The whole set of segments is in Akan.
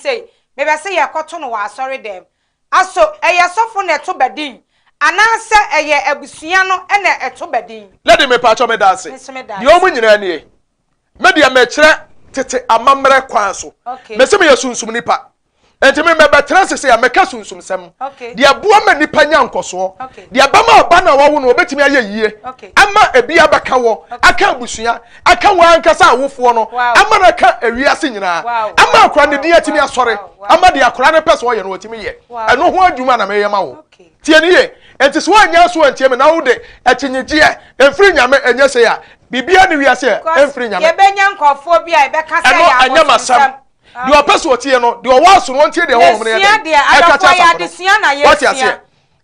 sei, mepɛ sɛ yɛkɔto no wɔ asɔre dɛm. Aso ɛyɛ sɔfo na ɛto ba din anaasɛ ɛyɛ abusua no na ɛto ba din? Lady mepakyɛw meda ase. Me nso meda Deɛ ase. ɔmo nyinaa nie. Me deɛ mekyerɛ tete amammerɛ kwan so. Okay. Mese meyɛ sunsum nipa. Enti me mɛbɛtena ase sei a mɛka sunsumsɛm. Okay. Deɛ ɛboa ma nipa nya nkɔsoɔ. Okay. Deɛ ɛbɛma ɔba no a wawo no ɔbɛtumi ayɛ yie. Okay. Ama ebi abɛka wɔ, aka abusua, aka wɔn ankasa awofoɔ no, Wow. ama no aka ewiase nyinaa. Wow. Ama akora ne din atumi Wow. asɔre. Wow. Wow. Ama deɛ akora no pɛ sɛ ɔyɛ no ɔtumi yɛ. Wow. Ɛno ho adwuma na meyɛ ma wo. Okay. Tie no yie. Enti sɛ woannya aso antie me na wode akyinnyegyeɛ ɛmfiri Nyame ɛnyɛ sei a, biribiara nni wiase a ɛmfiri Nyame. Yɛbɛnya nkurɔfoɔ bi a yɛbɛka sɛ Ɛno ɛyɛ ɛnyɛ m'asɛm. abosonsɛm. Deɛ ɔpɛ sɛ ɔtie no, deɛ ɔwɔ aso no ɔntie deɛ Honhom no yɛ Yɛsua dɛn? deɛ, Ɛka adɔfoɔ kyerɛ yɛ asafo no. adesua na Wate yɛsua. aseɛ?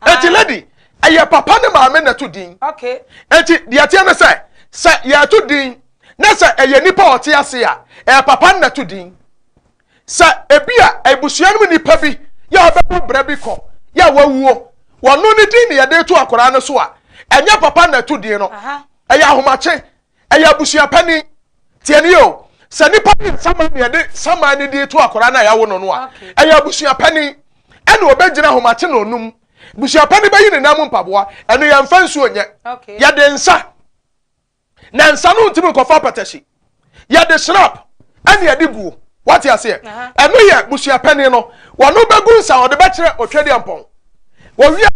Enti lady, ɛyɛ papa ne maame na ɛto din. Okay. Enti deɛ ɛteɛ ne sɛ, sɛ yɛto din na sɛ ɛyɛ nipa a ɔte ase a, ɛyɛ papa no na ɛto din. Sɛ ebi a abusua no mu nipa bi yɛ a ɔbɛbɔ bra bi kɔ yɛ a wawuo, wɔno ne din na yɛde to akwadaa no so a, ɛnyɛ papa na ɛto din no. Ɛyɛ ahomakye, ɛyɛ abusua panin. Tie nie o, sɛ nipa de nsaman na yɛde saman no din to akwadaa no a yɛawo no no a, ɛyɛ abusua panin ɛna ɔbɛgyina ahomakye na ɔnum. Abusua panin bɛyi ne nan mu mpaboa, ɛno yɛmfa nsuo nyɛ. Yɛde nsa. Na nsa no ntumi nkɔfa apɛtɛhye. Yɛde snap ɛne yɛde guo. Wate aseɛ? Ɛno yɛ busuapanin no. Wɔno bɛgu nsa ɔde bɛkyerɛ Otwedeɛmpɔn. Wɔwie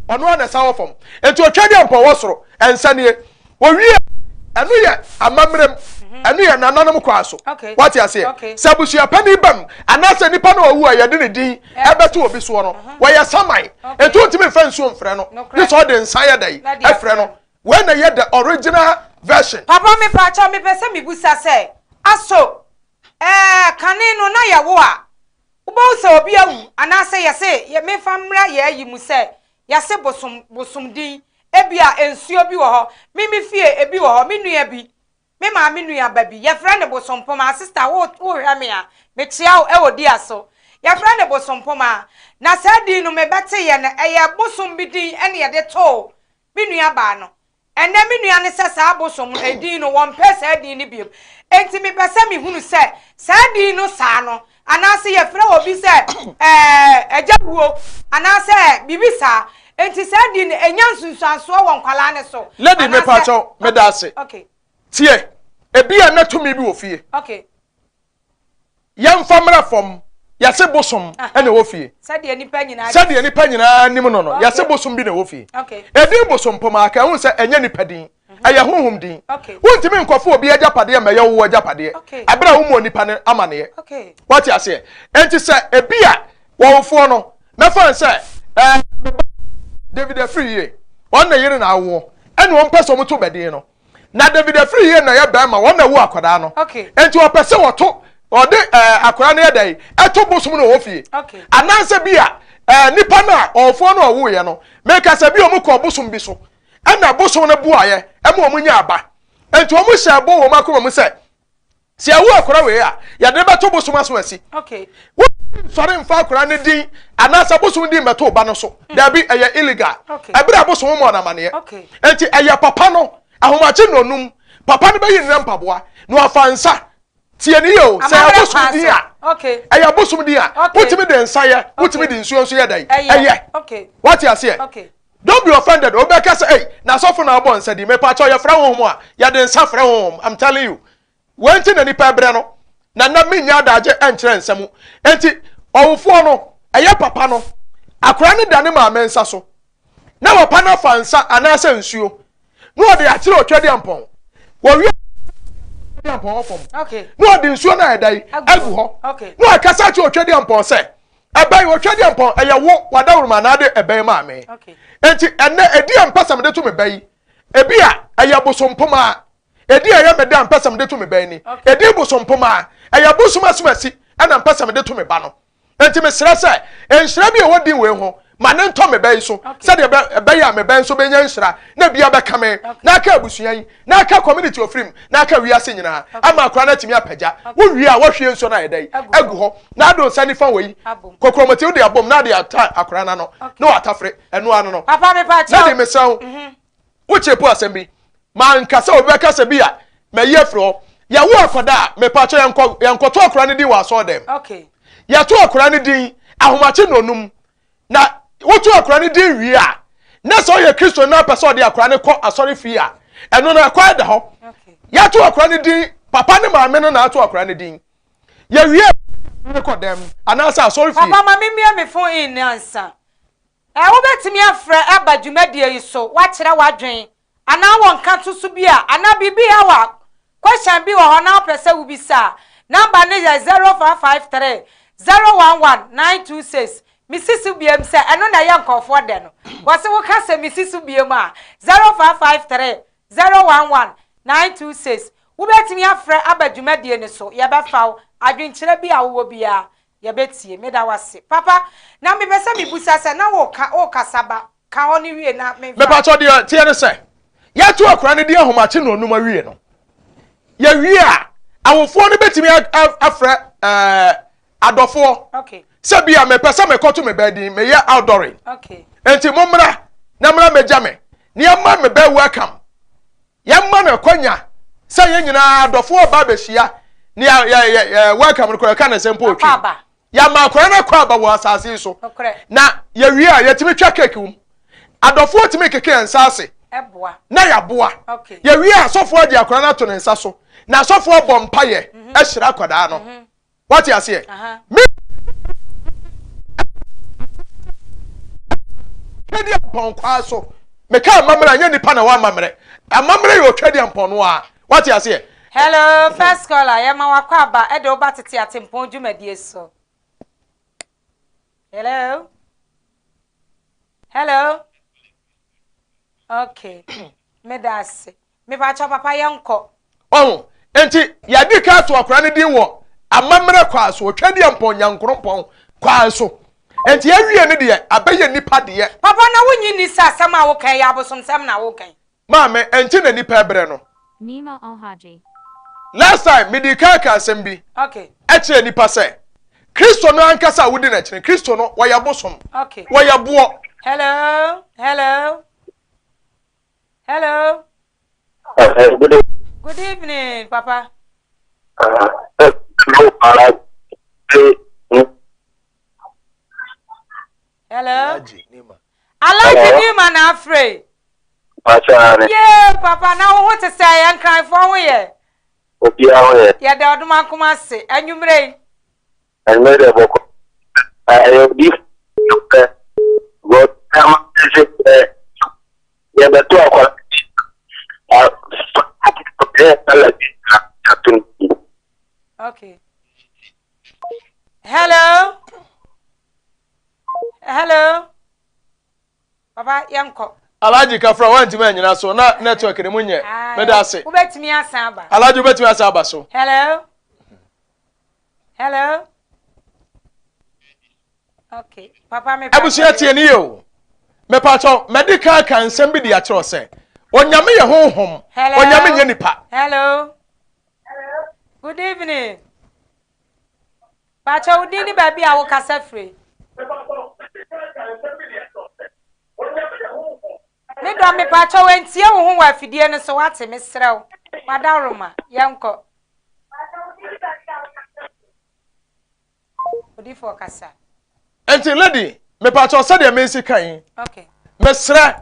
ɔno a na ɛsa wɔ fam. Nti Otwedeɛmpɔn wɔ soro, nsa nie. Wɔwie ɛno yɛ amammerɛ mu, ɛno yɛ nananom kwan so. Wate aseɛ? Sɛ abusuapanin ba mu anaasɛ nipa no a ɔwu a yɛde ne din ɛbɛto obi soɔ no, wɔyɛ saman. Nti wontumi mfa nsuo mfrɛ no, gye sɛ ɔde nsa yɛ dɛn ɛfrɛ no. Wei na ɛyɛ the original version. Papa mepaakyɛw mepɛ sɛ mebusa sɛ aso ɛɛ kane no na yɛwo a wobɛhu sɛ obi awu anaasɛ yɛse yɛ memfa mmra yɛ ayi mu sɛ Yɛse bosom bosom din ebia nsuo bi wɔ hɔ me me fie ebi wɔ hɔ me nua bi me maame nua ba bi yɛfrɛ no bosompomaa sister wo wohwɛ me a mekyea wo ɛwɔ dia so yɛfrɛ no bosompomaa na saa din no mebɛte yɛ no ɛyɛ bosom bi din ɛne yɛde too me nua baa no Ɛnnɛ me nua no sɛ saa bosom no edin no wɔmpɛ saa din no biom. Enti mepɛ sɛ mehunu sɛ saa din no saa no anaase yɛfrɛ obi sɛ ɛɛ agya wuo anaasɛ biribi saa. Enti saa din no ɛnya nsunsuansoɔ wɔ nkwadaa no so Lady anaasɛ. mepakyɛw meda ase. Okay. Tie, ebia na tumi bi wɔ fie. Okay. Yɛmfa mmra fam, yɛse bosom na ɛwɔ fie. Sɛdeɛ nnipa nyinaa Sɛdeɛ nnipa nyinaa nim no no, yɛse bosom bi na ɛwɔ fie. Edin bosompom a, ka ɛho sɛ ɛnyɛ nipa din, mhm. ɛyɛ honhom din. Wontumi nkɔfo obi agyapadeɛ ma ɛyɛ wo agyapadeɛ ɛberɛ a wommɔ nipa no amaneɛ. Wate aseɛ? Enti sɛ ebi a wɔwofoɔ no, mɛfa no sɛ ɛɛ David afiri yie, wɔn na yere na awoɔ, ɛna wɔn pɛ sɛ wɔn to bɛdin no. Na David afiri yie na yɛ bɛrima wɔn na ɛwo akwadaa no. Nti ɔpɛ sɛ wɔto ɔde ɛɛ akwadaa no yɛ dɛ ɛto bosom no wɔ fie. Anaasɛ bi a ɛɛ nipa no a ɔfoɔ no ɔwo yɛ no meka sɛ bi wɔn kɔ bosom bi so ɛna bosom no boayɛ ɛma wɔn nya aba. Nti wɔn hyɛ ɛbɔ wɔn akoma mu sɛ Sɛ yɛwo akwadaa wei a, yɛde no bɛto bosom aso asi. Wonsɔre mfa akwadaa no din anaasɛ bosom din mmɛto wo ba no so. Hmm. Daabi, ɛyɛ illegal. Ɛberɛ a bosom mmɔɔ no amaneɛ. Enti ɛyɛ papa no, ahomakye nnɔnum, papa no bɛyi ne mpaboa na wafa nsa. Tie ne yie o, sɛ ɛyɛ bosom din a, ɛyɛ bosom din a, wotumi de nsa yɛ, wotumi de nsuo nso yɛ dɛn? Ɛyɛ. Wate aseɛ? Don't be offended. Obi bɛka sɛ, ei, na asɔfo na abɔ nsa di. Mepa kyɛw, yɛfrɛ honhom a, yɛde nsa frɛ honhom. I'm telling you. Wei nti na nipa brɛ no. Na na mennya adagye nkyerɛ nsa mu. Enti, ɔwofoɔ no, ɛyɛ papa no, akwadaa no da ne maame nsa so. Na papa no afa nsa anaasɛ nsuo na ɔde akyerɛ Otwedeampɔn. Wɔwie Otwedeampɔn wɔ fam. Na ɔde nsuo no a ɛda yi agu hɔ. Na wakasa akyerɛ Otwedeampɔn sɛ, Ɛbɛn, Otwedeampɔn, ɛyɛ wo, w'adaworoma na ade ɛbɛn maa me. Enti ɛnnɛ, ɛdi a mpɛ sɛ mede to me ba yi, ebi a ɛyɛ bosompomaa, ɛdi a ɛyɛ me dɛ a mpɛ sɛ mede to me ba yi ni, ɛdi bosompomaa, ɛyɛ bosom asomasi ɛna mpɛ sɛ mede to me ba no. Enti mesrɛ sɛ, nhyira bi a ɛwɔ din wei ho, ma ne ntɔ me ba yi so, sɛdeɛ ɛbɛyɛ a me ba yi nso bɛnya nhyira, na bi abɛka me, na aka abusua yi, na aka community ofiri mu, na aka wiase nyinaa, ama akwadaa no atumi apagya. Wowie a, woahwie nsuo no ayɛ dɛn? Agu hɔ. Na ade nsa nifa wɔ yi, kokromoti wode abom na ade ata akwadaa no ano, na watafere, ɛno ano no. Papa, mepa kyɛw. Lady, mesrɛ wo, wokyerɛ po asɛm bi. Manka sɛ obi bɛka sɛ bi a. Mayi afiri hɔ. Yɛwo akwadaa a, mepaakyɛw yɛnkɔ yɛnkɔto akwadaa no din wɔ asɔɔdɛm. Okay. Yɛto akwadaa no din ahomakye nnɔnum. Na woto akwadaa no din wie a, na sɛ ɔyɛ Kristo na apɛ sɛ ɔde akwadaa no kɔ asɔre fie a, ɛno no ɛkwan da hɔ. Okay. Yɛato akwadaa no din, papa ne maame no na ato akwadaa no din. Yɛwie ne kɔ dɛm anaasɛ asɔre fie. Papa ma memmie me phone in ansa. Ɛ wobɛtumi afrɛ aba dwumadie yi so, woakyerɛ w'adwene anaa wɔ nkatoso bi a anaa biribi haw a question bi wɔ hɔ na wopɛ sɛ wobisa a, number no yɛ 0553 011 926. Mesi so biom sɛ ɛno na ɛyɛ nkurɔfoɔ dɛ no. Wɔse woka sɛ mesi so biom a, 0553 011 926. Wobɛtumi afrɛ aba dwumadie no so, yɛbɛfa wo, adwenkyerɛ bi a wowɔ biara yɛbɛtie. Meda wo ase. Papa, na mepɛ sɛ mebusa sɛ na woka, wokasa ba Ka hɔ no wie na memfa. Mepakyɛw deɛ ɛteɛ ne sɛ, yɛto akwadaa no din ahomakye na onum awie no, yɛwie a, awofoɔ no bɛtumi afrɛ ɛɛ adɔfoɔ sɛ bi a mepɛ sɛ mekɔto me ba din, meyɛ outdooring. Enti mommra na mmra mmɛgya me na yɛmma me ba welcome. Yɛmma no akwanya sɛ yɛn nyinaa adɔfoɔ ba abɛhyia ne yɛ yɛ yɛ welcome no koraa yɛka ne sɛ mpo otwi. Yɛama akwadaa no akɔ aba wɔ asase yi so. Na yɛwie a, yɛtumi twa keeki wom. Adɔfoɔ tumi keke yɛn nsa ase na yɛaboa. Yɛwie a, asɔfoɔ agye akwadaa no ato ne nsa so. Na asɔfoɔ abɔ mpaeɛ mhm. ahyira akwadaa no. Mhm. Wate aseɛ? Me Twedeampɔn kwaa so. Meka amammerɛ a, nyɛ nipa na ɛwɔ amammerɛ. Amammerɛ yɛ otwedeampɔn no ara. Wate aseɛ? Hello first caller yɛma wakɔ aba ɛde wo ba tete atempɔn dwumadie so. Hello hello okay meda ase mepakyɛ papa yɛnkɔ. Ɔho nti yɛadi ka ato akwadaa no din wɔ amammerɛ kwaa so otwadiampɔn nyankorompɔn kwaa so nti yɛawie no deɛ abɛyɛ nipa deɛ. Papa na wonyi nni sɛ asɛm a woka yi yɛ abosomsɛm na woka yi. Maame, ɛnti na nipa ɛbrɛ no. Nima Alhaji. Last time, me dii kan kaa asɛm bi kyerɛɛ nipa sɛ, Kristo no ankasa a wodi n'akyi no, Kristo no, wɔyɛ bosom, wɔyɛ boɔ. Hello, hello, hello. Good evening. Good evening, Papa. Hello. Alhaji Nima na afrɛ. Yee papa na wo ho te sɛ yɛn nkranfoɔ ho yɛ. Obiara ho yɛ. Yɛda ɔdomankoma ase anwummerɛ yi. Anwummerɛ deɛ bɔkɔ. Ɛyɛ odi pɛ. God ama sɛ yɛbɛto akwara bi. Okay. Hello. Hello. Papa yɛnkɔ. Alhaji Kafra wantumi anyina so na network ne mu nyɛ. Meda ase. Wobɛtumi asan aba. Alhaji wobɛtumi asan aba so. Hello. Hello. Okay. Papa me. Abusua tie ni yɛ o. Mepatɔ mɛdi kan ka nsɛm bi de akyerɛ sɛ Onyame yɛ honhom. Hello. Onyame nyɛ nipa. Hello. Good evening. Pakyɛ wo din ne baabi a wo kasa firi. Me dɔ me pakyɛ wo ntie wo ho wɔ afidie no so wate mesrɛ wo wadaworoma yɛnkɔ. Odifoɔ kasa. Nti lady mepakyɛw sɛdeɛ mesi kan yi okay. Mesrɛ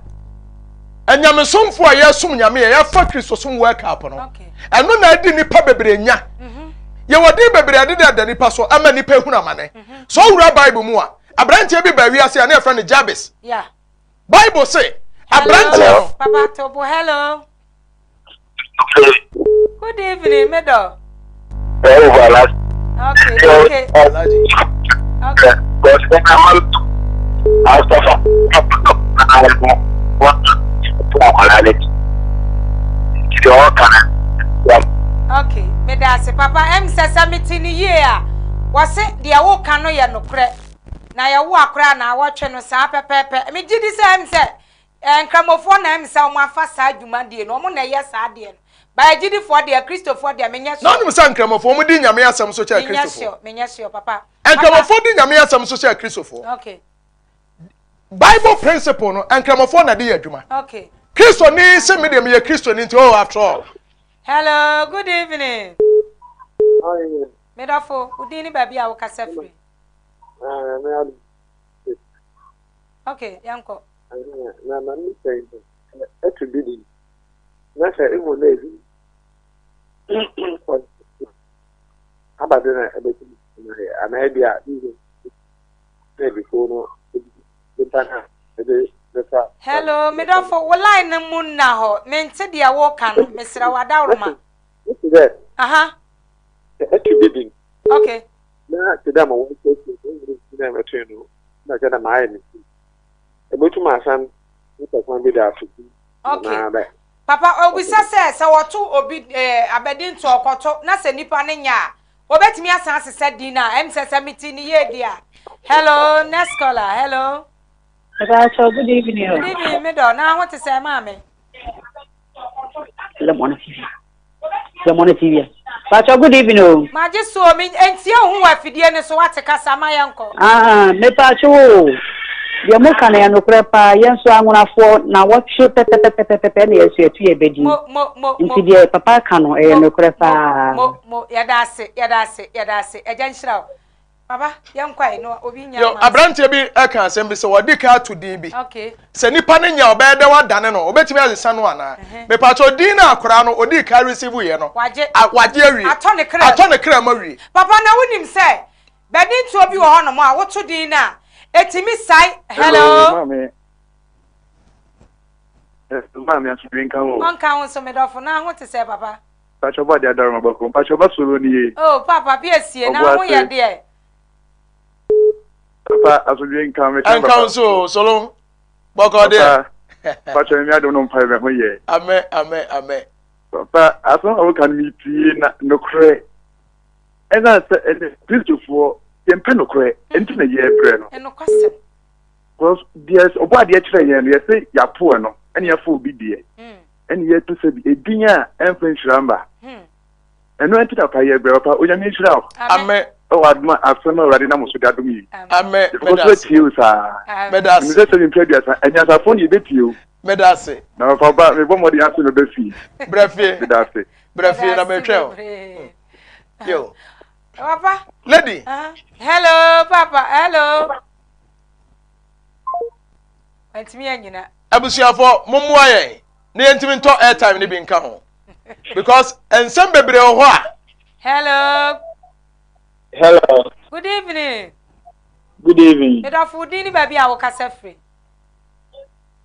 anyamesomfoɔ a yɛsom nyame a yɛfa kristosom world cup no ɛno na adi nipa bebree nya mhm. yɛwɔ din bebree ɛde dada nipa so ama nipa ehunu amane mhm. so owura bible mu a aberanteɛ bi ba wiase a ne yɛfrɛ no Jabes bible se aberanteɛ no papa tobo hello Good evening, Medo. Okay, okay. Okay. Okay, meda ase papa. Em sɛ sɛ mete ne yie a, wɔse deɛ woka no yɛ nokorɛ. Na yɛwo akora na awɔtwe no saa pɛpɛɛpɛ. Megye di sɛ em sɛ Nkramofoɔ na ɛm sɛ wɔn afa saa dwumadie no, wɔn na ɛyɛ saa adeɛ no. But agyidifoɔ deɛ, Kristofoɔ deɛ, menyɛ sure. Na wonim sɛ Nkramofoɔ wɔn di Nyame asɛm so kyɛn Menyɛ Kristofoɔ? sure, menyɛ sure, papa. Nkramofoɔ di Nyame asɛm so kyɛn Kristofoɔ. Okay. Bible principle no, Nkramofoɔ na ɛde yɛ adwuma. Okay. Kristoni se me deɛ meyɛ Kristoni nti, oh after all. Hello, good evening. Medɔfo, wo din ne baabi a wokasa firi? Okay, yɛnkɔ. Na ma mi sɛ ɛto bi di na sɛ ehu na ebi abade na ɛbɛtumi ayɛ anaa ebi a na ebi fo no nipa na ebi bɛfa. Hello, medɔfo, wo line no mu nna hɔ. Mente deɛ woka no. Mesrɛ wo adaworoma. Wosi dɛ. Aha. Sɛ ɛto bi di. Okay. Na te dɛ ma wɔn sɛ ɛto na ɛto no na kyɛ dɛ ma ayɛ ne ti. Ebotum asan epɛ kwan bi do ato bi Okay. anaadɛ. Papa, obisa sɛ, sɛ wɔto obi eh, abadinto ɔkɔto na sɛ nipa no nyɛ a, obetumi asan asesa din no a? Ɛm sɛ sɛ mete ne yie di a. Hello, next caller. Hello. Mepakyɛw, good evening o. Good evening, me dɔ. Na ho te sɛ maame? Lemon TV. Lemon TV. Pakyɛw, good evening o. Magye so o, me ntie wo ho wɔ afidie no so, wate kasa ma yɛnkɔ. Ah, mepakyɛw o. Deɛ mo ka no yɛ nokorɛ paa, yɛn nso anwonafoɔ na wɔtwe pɛpɛpɛpɛpɛ na yɛn nso yɛto yɛ bɛdi. Mo, mo, mo, Nti mo. deɛ papa ka no ɛyɛ Mo, nokorɛ mo, paa. mo, mo. Yɛda ase, yɛda ase, yɛda ase. Agya nhyira wo. Papa, yɛnkɔ ɛ, na obi nya Yo, ma ase. aberanteɛ bi ka asɛm bi sɛ wɔde ka ato din bi. Okay. Sɛ nipa no nya ɔbɛyɛ dɛ wadane no, obetumi asesa no anaa? Mepatɔ din no akwaraa no odii ka receive yɛ no. Wagye. Wagye awie. Atɔ ne kra. Atɔ ne kra mu awie. Papa, na wonim sɛ bɛdintoɔ bi wɔ hɔnom a woto din no a, ɛtumi sae. Hello. Hello, maame. Maame asomdwe nka wo. Ɔnka wo nso, medɔfo. Na ho te sɛ papa? Mpakyɛ ɔbɔ adeɛ adaworo ma bɔkɔ. Mpakyɛ ɔba solo ni ye. Oh papa bi esie na ho yɛ deɛ. Papa asomdwe nka me kyɛn papa. Nka nso solo bɔkɔ deɛ. Papa mpakyɛ mi adom no mpa me ho yɛ. Amen amen amen. Papa asɛm a woka no mi tie na nokorɛ. Ɛna sɛ ɛnɛ Kristofoɔ yɛmpɛ nokorɛ ɛnti na yɛbrɛ no. Ɛnokwasɛm. Because deɛ ɔbɔ adeɛ kyerɛ yɛn no yɛse yɛapo ɛno ɛne yɛafa obi deɛ. Ɛne yɛto sɛ bi edin a ɛmfa nhyira mba. Ɛno ɛnti na pa yɛ brɛ papa Onyame nhyira wo. Amen. Ɛwɔ adom a asɛm a Awurade nam wo so de adom yi. Amen. Yɛbɛkɔ so atie wo saa. Meda ase. Menim sɛ sɛ mfe 30 anyansafoɔ ne yɛbɛtie wo. Meda ase. Na papa ba mebɔ mmɔden ase mɛba fie. Brɛ fie. Meda ase. Brɛ fie na metwɛn wo. Yo. Papa. Lady. Hello papa hello. Wantumi anyina. Abusuafoɔ mommoa yɛn na yɛntumi ntɔ airtime no bi nka ho because nsɛm bebree wɔ hɔ a. Hello. Hello. Good evening. Good evening. Medɔfo wo din ne baabi a wokasa firi.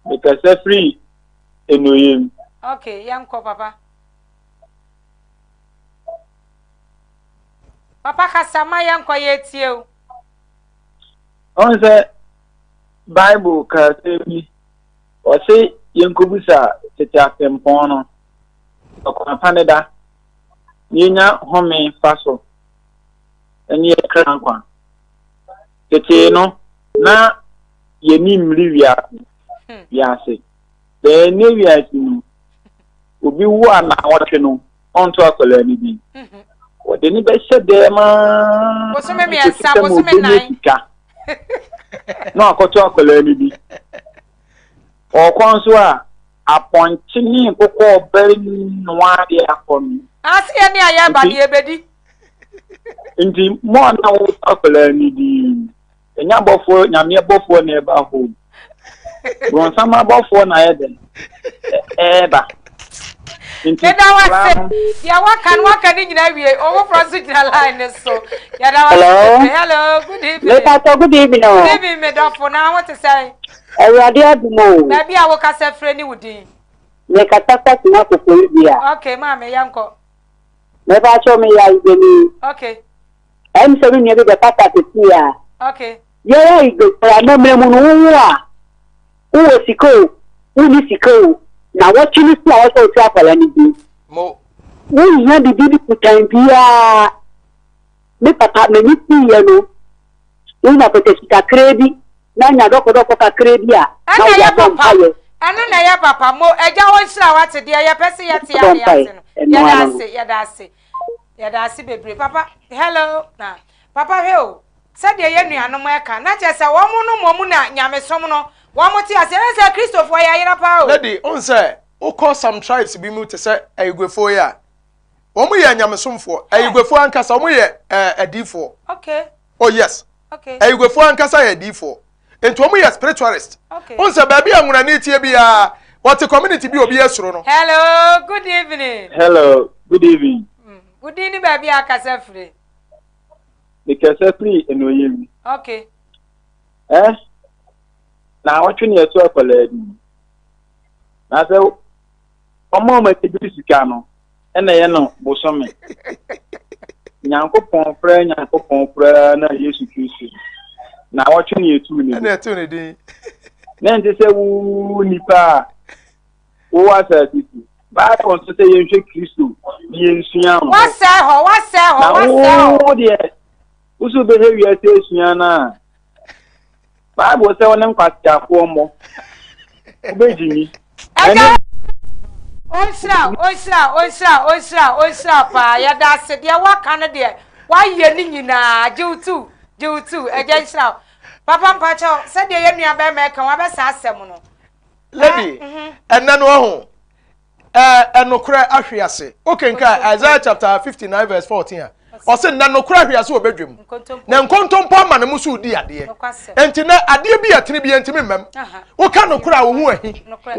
Mekasa firi Enoyem. Okay, yɛnkɔ papa. Papa kasa ma yɛnkɔ yɛtie o. Ɔn sɛ Bible ka asɛm bi, ɔse yɛnkɔbisa tete asɛmpɔn no, ɔkwan pa ne da, na yɛnya home fa so ne yɛ kra nkwa. Tetee no, na yɛni mmiri wiase, wiase. Bɛɛ nnɛ wiase mu, obi wo a naawɔtwe no, ɔnto akwadaa no din. Wɔde no bɛhyɛ dɛm ara Bosome kɔsi mmiɛnsa, sɛ ma bosome ɔbɛnya nnan. sika na wakɔto akwadaa no bi. Ɔkɔ nso a, apɔnkye ne nkokɔ bɛnoa adeɛ akɔ no. Ase yɛ ne a yɛba Nti deɛ yɛbɛdi. nti mo a na woto akwadaa no din Ɛnyɛ abɔfoɔ, Nyame abɔfoɔ na ɛba hɔ o. Bronsam abɔfoɔ na ayɛ dɛn? Ɛɛba. Nti Meda wo koraa ase. no. Deɛ waka no waka ne nyinaa wie. Ɔfoforɔ nso gyina line ne so. Yɛda wo ase Hello. bebree. Hello, good evening. Mepatɔ good evening o. Good evening, me dɔfo. Na ho te sɛn? Awurade adom o. Baabi a wokasa firi ne wo din. Mekasa fa Sima Koforidua. Okay, maame yɛnkɔ. Mepatɔ meyɛ ayibeni. Okay. Ɛyɛ me sɛ me nua bi bɛkasa seesei a. Okay. Yɛn a Igbofoɔ amammerɛ mu no, wowo a, wowɔ sika o, wonni sika o, nnawɔtwe no so a ɛwɔ sɛ woto akwadaa no din. Mo. Wonhia biribi bi kutan biara. Me papa, m'ani siiɛ no, wonya pɛtɛsi kakraa bi na nya dɔkɔdɔkɔ kakraa bi a, na Ɛna wode ɛyɛ abɔ papa. mpaeɛ. Ɛno na ɛyɛ papa. Mo, Agya ɔnhyira wo ate deɛ yɛpɛ sɛ yɛte Bɔ a na mpaeɛ. yɛate no. Ɛno Yɛda ara no. ase, yɛda ase. Yɛda ase bebree papa. Hello na papa hwɛ o sɛdeɛ yɛn nuanom ɛka na kyerɛ sɛ wɔn no mmom na nyamesom no wɔn te aseɛ na sɛ kristofoɔ yɛayera paa o. Lady, wohu sɛ wokɔ some tribes bi mu te sɛ Aiguefoɔ yi a, Wɔn yɛ anyamesomfoɔ. Ayigbefoɔ ankasa wɔn yɛ ɛɛ adiifoɔ. Okay. Oh yes. Okay. Ayigbefoɔ ankasa yɛ adiifoɔ. Nti wɔn yɛ spiritualist. Okay. N sɛ baabi a nwurani tie biara wɔte community bi obi asuro no. Hello, good evening. Hello, good evening. Wo din ne baabi a akasa firi? Mekasa firi Enoyim. Okay. Eh? Na wɔtwe ne ɛto akwadaa bi. Na sɛ wɔn a wɔn ani bere sika no ɛna ɛyɛ no bosome. Nyankopɔn frɛ Nyankopɔn koraa na Yesu Kristo. Na wɔtwe ne ɛtu ne Ɛna ɛtu ne din. Na ɛnte sɛ wo nipa a wowɔ asase so. Bible nso sɛ yɛnhwɛ Kristo na yɛnsua no. Wasɛe hɔ, wasɛe hɔ, wasɛe hɔ. Na wo deɛ, wo so bɛhwɛ wiase asua no a, Bible sɛ wo ne nkwaseafoɔ mmɔ, wobɛgyimi. Ɛgya ɔnhyira ɔnhyira ɔnhyira ɔnhyira ɔnhyira paa yɛda ase deɛ waka no deɛ wayɛ ne nyinaa gye wo tu gye wo tu ɛgya nhyira papa mpakyɛw sɛdeɛ yɛn nua bɛrima ɛka wabɛsa asɛm no. Lady, ɛnɛ no ɔho ɛnokorɛ ahwe ase. Wokenkan Isaiah chapter 59 verse 14 a, ɔse na nokorɛ ahwe ase wɔ badwam, na nkontompo ama ne mo so redi adeɛ. Enti nɛ adeɛ bi a ɛtene bi ɛntumi mmam. Woka nokorɛ a wo ho ahi.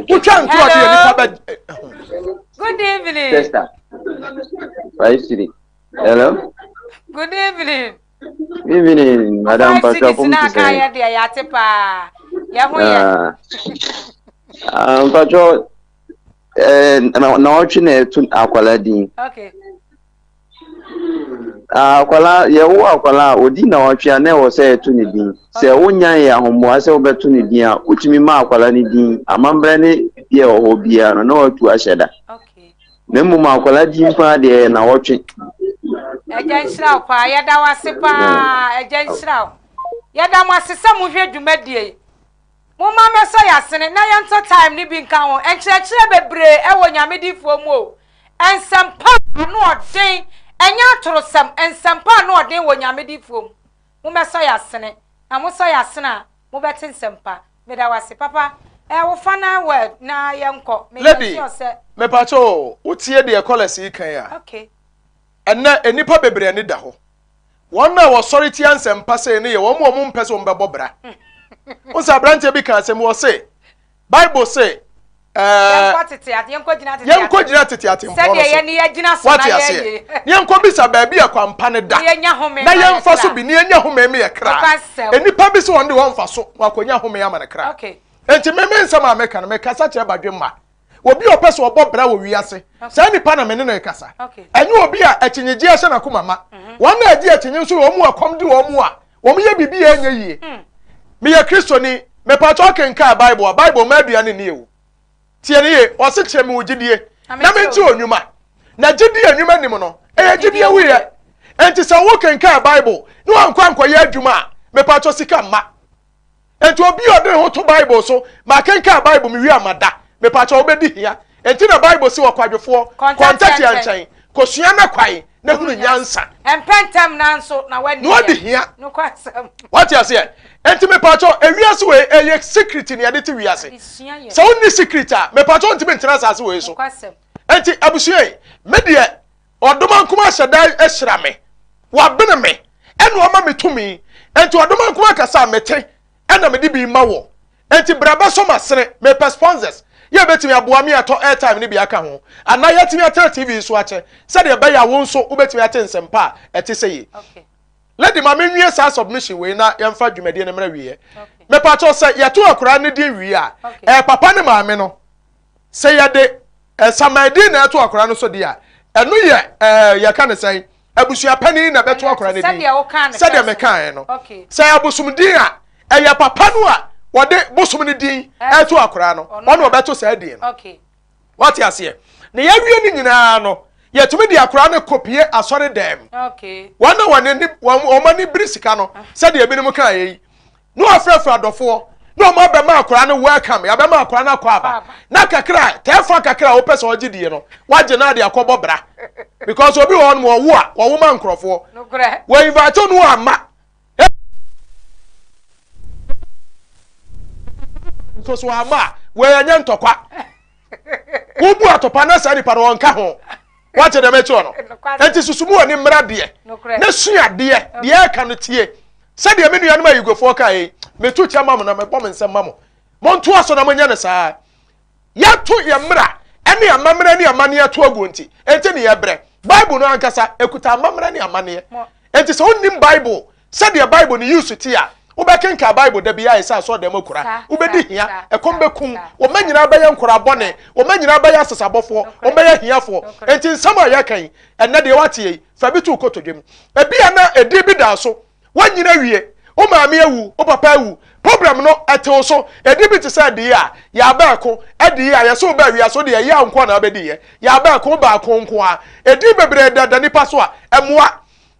Wotwa ntorɔ deɛ nipa bɛ. Good evening. Sister, Hello. Good evening. Evening, Madam Pastor Pum ti sɛ. Yɛ deɛ yɛate paa. Yɛ ho yɛ. Ah, mpatsɔ eh, na ɔtwe na ɛto akwala din. Okay. Ah, akwala yɛwo akwala a odi na ɔtwe a na ɛwɔ sɛ ɛto ne din. Sɛ wonya yɛ ahoboa sɛ wobɛto ne din a, wotumi ma akwala ne din. Amammerɛ ne biribi a ɛwɔ hɔ biara no na watu ahyɛ da. Okay. Na mmom akwadaa din paa deɛ ɛyɛ nawɔtwe. Agya nhyira wo paa yɛda wo ase paa agya nhyira wo yɛda mo ase sɛ mohwɛ dwumadie yi momma mɛsɔ yɛ asene na yɛntɔ time no bi nka ho nkyerɛkyerɛ bebree ɛwɔ nyame difoɔ mu o nsɛmpa ano ɔden ɛnyɛ atorosɛm nsɛmpa ano ɔden wɔ nyame difoɔ mu momɛsɔ yɛ asene na mosɔ yɛ asene a Mobɛte nsɛmpa. Meda wo ase papa. Eh, wo final word na yɛnkɔ. Meyɛ Lady, sure sɛ. mepakyɛ o, wotie deɛ callers yi kan a? Okay. Ɛnnɛ, nnipa bebree ani da hɔ. Wɔn a wɔsɔre tia nsɛmpa sei no yɛ wɔn a wɔmpɛ sɛ wɔbɛbɔ bra. Wohu sɛ aberanteɛ bi ka asɛm bi, ɔse, Bible se, ɛɛ, Yɛnkɔ tete ate, yɛnkɔ gyina tete yɛnkɔ gyina tete atempɔn no Sɛdeɛ so. yɛne yɛgyina so na Wate aseɛ? yɛyɛ. Na yɛnkɔ bisa baabi a kwampa no da. Na yɛnya home Na ma yɛ yɛmfa so kra. bi, na yɛnya home ma yɛ kra. Nokwasɛm. Nnipa bi se wɔn de wɔmfa so, na wakɔnya home ama ne kra. Okay. Enti me me nsɛm a meka no, mekasa kyerɛ badwemma. Obi a ɔpɛ sɛ ɔbɔ bra wɔ wiase, saa nipa na me ne no rekasa. Ɛnyɛ obi a akyinnyegye ahyɛ n'akoma ma. Mhm. Wɔn a ɛgye akyinye nso yɛ wɔn a kɔm de wɔn a wɔyɛ biribi a ɛnyɛ yie. Mm. Meyɛ Kristoni, mepakyɛ ɔkenkan Bible a, Bible ma aduane nni o. Tie ne yie, ɔse kyerɛ me wo gyidie na mente wɔ nnwuma. Na gyidie a nnwuma nim no, ɛyɛ gyidie wuyɛ. Enti sɛ wokenkan Bible na wankɔ ankɔyɛ adwuma a, mepakyɛ sika mma. Enti obi a ɔde ne ho to Bible so, makenkan Bible mewie a mada, mepakyɛ wobɛdi hia. Enti na Bible se ɔkwadwofoɔ, kɔ ntatea nkyɛn, kɔsua n'akwan na hunu nyansa. Ɛmpɛ ntɛm nanso na wadi Na wadi hia. Nokwasɛm. Wate aseɛ? Enti mepakyɛ ewiase wei ɛyɛ secret na yɛde te wiase. Sɛ wonni secret a, mepakyɛ wontumi ntena asase wei so. Nokwasɛm. Enti abusua yi, me deɛ Ɔdomankoma ahyɛ da ahyira me, wabene me, ɛna wama me tumi. Enti Ɔdomankoma kasa a mete, ɛna mede bi ma wɔ. Enti bra bɛsɔ m'asene, mepɛ sponsors, yɛ bɛtumi aboa me atɔ airtime no bi aka ho, anaa yɛatumi atena TV so akyɛ, sɛdeɛ ɛbɛyɛ a wo nso wobɛtumi ate nsɛmpa a ɛte sɛ yei. Lady ma menwie saa submission wei na yɛmfa dwumadie no mmra wieɛ. Mepakyɛw sɛ yɛto akwadaa no din wie a, ɛyɛ papa ne maame no. Sɛ yɛde Saman din na ɛto akwadaa no so deɛ a, ɛno yɛ ɛɛ yɛka ne sɛn abusua panin na ɛbɛto akwadaa no din sɛdeɛ mekaeɛ no. Sɛ abosom din a, ɛyɛ papa no a wɔde bosom no din ɛto akwadaa no, ɔno ɔbɛto saa din no. Wate aseɛ? Na yɛawie ne nyinaa no, yɛtumi de akwadaa no kɔpie asɔre dɛm. Wɔn a wɔn ani wɔn ani biri sika no, sɛdeɛ ebinom kaeɛ yi, na wafrɛfrɛ adɔfoɔ na wɔn abɛma akwadaa no welcome yɛabɛma akwadaa no akɔ aba na kakra tɛɛfa kakra a wopɛ sɛ ɔgye die no wagye no ade akɔbɔ bra because obi wɔ hɔ nom ɔwo a wɔwo ma nkurɔfoɔ wɔ invite no amma nso so amma a wɔyɛ nyɛ ntɔkwa wobu atɔpa na saa nipa no wɔnka ho. Wate deɛ mɛkyerɛ no? Enti susu mu w'ani mmra deɛ na sua adeɛ deɛ ɛka no tie. Sɛdeɛ me nuanom ayigufoɔ ka yi, meto kyɛ ma mo na mebɔ me nsɛm ma mo. Montoa so na monyɛ no saa. Yɛato yɛn mmara ne amammerɛ ne amanneɛ ato aguo nti, enti ne yɛbrɛ. Bible no ankasa, ɛkuta amammerɛ ne amanneɛ. Enti sɛ wonnim Bible sɛdeɛ Bible no use te a, wobɛkenkan Bible da biara ayɛ sɛ asɔredan mu akura. Wobɛdi hia, ɛkɔm bɛkum wo, wɔn nyinaa bɛyɛ nkwadaa bɔne, wɔn nyinaa bɛyɛ asesabɔfoɔ, wɔn bɛyɛ ahiafoɔ. Enti nsɛm a yɛka yi, ɛnnɛ deɛ woate yi, fa bi to wo kotodwe mu. Ebia na edin bi da so, woanyini awie, wo maame awu, wo papa awu, problem no ɛte wo so. Edin bi te sɛ ɛde yi a, yɛaba ɛko, ɛde yi a, yɛse wo baa wiase, wo deɛ ɛyɛ a nko a na wabɛdi yɛ, yɛaba ɛko, baako nko ara. Edin bebree da da nipa so a, ɛmmoa.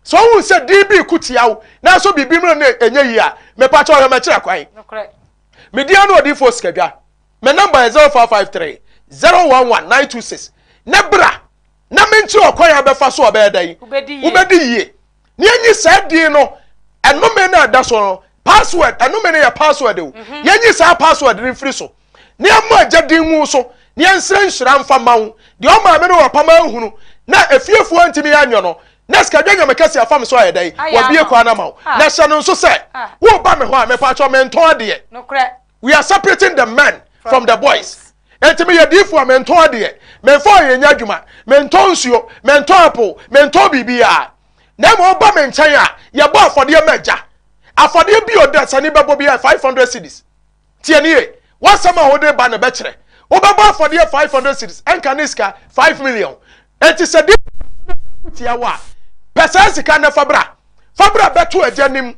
Sɛ wohu sɛ din bi reko tia wo nanso biribi mu no ɛnyɛ yie a, mepa kyɛw hwɛ m'akyiri akwan. Me din ano Odiyifoɔ Sikadwa. Me namba yɛ 0553 011 926. Na bra na menkyerɛ ɔkwan a bɛfa so a ɔbɛyɛ dɛn? Wobɛdi yie. Na yɛnyi saa din no ɛnome no a ɛda so no password ɛnome no yɛ password o. Mhm. Yɛnyi saa password no mfiri so. Na yɛmmɔ agya din ngu so, na yɛnsrɛ nhyira mfa mma wo. Deɛ ɔmaa me ne w'apam anhunu, na efiefoɔ antumi anyɔ no, na sikadwa nyame kɛseɛ afa me so ayɛ dɛn? Wabue kwan ama wo. Na hyɛ no nso sɛ, woreba me hɔ a, mepaakyɛw mentɔn adeɛ. We are separating the men from the boys. Enti meyɛ diifoɔ a mentɔn adeɛ, memfa ɔyɛ nyɛ adwuma, mentɔn nsuo, mentɔn apple, mentɔn biribiara. Na mmom woba me nkyɛn a, yɛbɔ afɔdeɛ ma agya. Afɔdeɛ bi a ɔdasani bɛbɔ biara yɛ 500 cedis. Tie nie, w'asɛm a wode ba no bɛkyerɛ. Wobɛbɔ afɔdeɛ 500 cedis, ɛnka ne sika 5 million. Enti sɛ di tia wo a, pɛ saa sika no fa bra. Fa bra bɛto agya anim.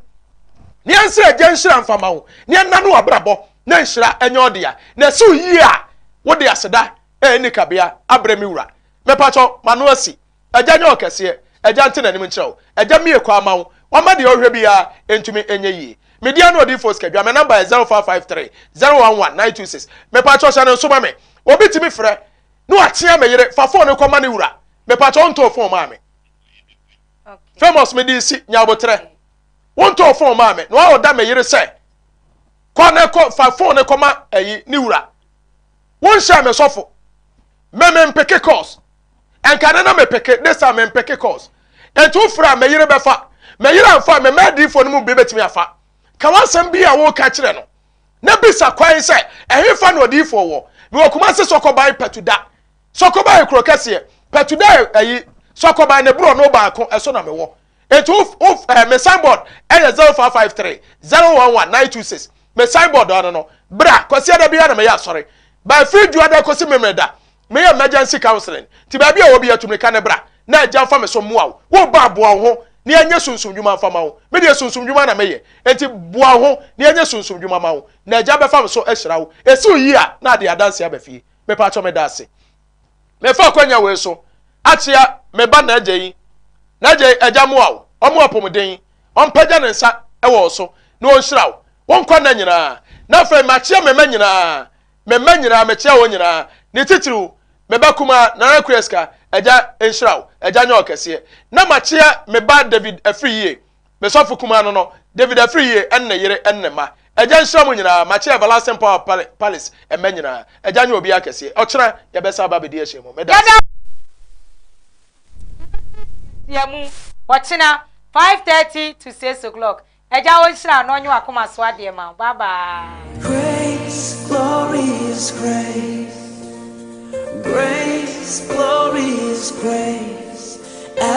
Ne yɛnsrɛ agya nhyira mfa ma wo, ne yɛnna no w'abrabɔ na nhyira ɛnyɛ ɔdea. Na ɛsi wo yie a, wode aseda a ɛnni kabea abrɛ me wura. Mepakyɛw, m'ano asi. Agya nyɛ ɔkɛseɛ, Agya nte n'anim nkyerɛ wo, Agya mmue kwan ma wo, wama deɛ ɔhwɛ biara ntumi nyɛ yie. Me din ano Odiyifoɔ Sikadwa, me number yɛ 0553 011 926. Mepakyɛw hyɛ no nso ma me. Obi tumi frɛ na wakyea me yere, fa phone no kɔma ne wura. Mepakyɛw wontɔɔ phone maa me. Famous me de si nya abotrɛ. Wontɔɔ phone maa me na waɔda me yere sɛ kɔ na kɔ fa phone no kɔma ayi ne wura. Wonhyɛɛ me sɔfo. Me me mpeke calls. Ɛnka ne na mepeke, this time mempeke calls. Enti wofrɛ a me yere bɛfa. Me yere amfa a me mma adiyifoɔ no mu bi bɛtumi afa. Ka w'asɛm bi a woreka kyerɛ no na bisa kwan sɛ ɛhefa na odiyifoɔ wɔ. Mewɔ Kumasi Sɔkɔban Patuda. Sɔkɔban yɛ kuro kɛseɛ. Patuda yɛ ayi Sɔkɔban ne borɔno baako ɛso na mewɔ. Enti wo wo ɛɛ me signboard ɛyɛ 0553 011 926. Me signboard ano no. Bra Kwasiada biara na meyɛ asɔre. By firi Dwoada kɔsi Memeneda Meyɛ emergency counseling nti baabi a ɔwɔ biara tu mirika ne bra na agya mfa me so mmoa wo. Wo ba boa wo ho na yɛnyɛ sunsum dwuma mfa ma wo. Me deɛ sunsum dwuma na meyɛ nti boa wo ho na yɛnyɛ sunsum dwuma ma wo na agya bɛfa me so ahyira wo. Ɛsi wo yie a na ade adanseɛ aba fie. Mepakyɛw meda ase. Mefa akwanya wei so akyea me ba N'agya yi. N'agya yi agya mmoa wo, ɔmmo apɔmuden, ɔmpagya ne nsa wɔ wo so na ɔnhyira wo wo nkwa nna nyinaa. Na afei makyea me mma nyinaa. Me mma nyinaa, mekyea wɔn nyinaa, ne titiriw me ba kumaa Nana Kueska, Agya nhyira wo, Agya nyɛ wo kɛseɛ. Na makyea me ba David Afriyie, me sɔfo kumaa no no, David Afriyie ɛne ne yere ɛne ne mma. Agya nhyira mo nyinaa, makyea Everlasting Power Palace mma nyinaa. Agya nyɛ obiara kɛseɛ. Ɔkyena yɛbɛsan aba abɛdi ahyiamu. Meda ase. Yɛda mu ɔkyena 5:30 to 6 o'clock. Agya ɔnhyira na ɔnye w'akoma so adeɛ ma wo. Bye bye. Grace, glory is grace. Grace, glory is grace.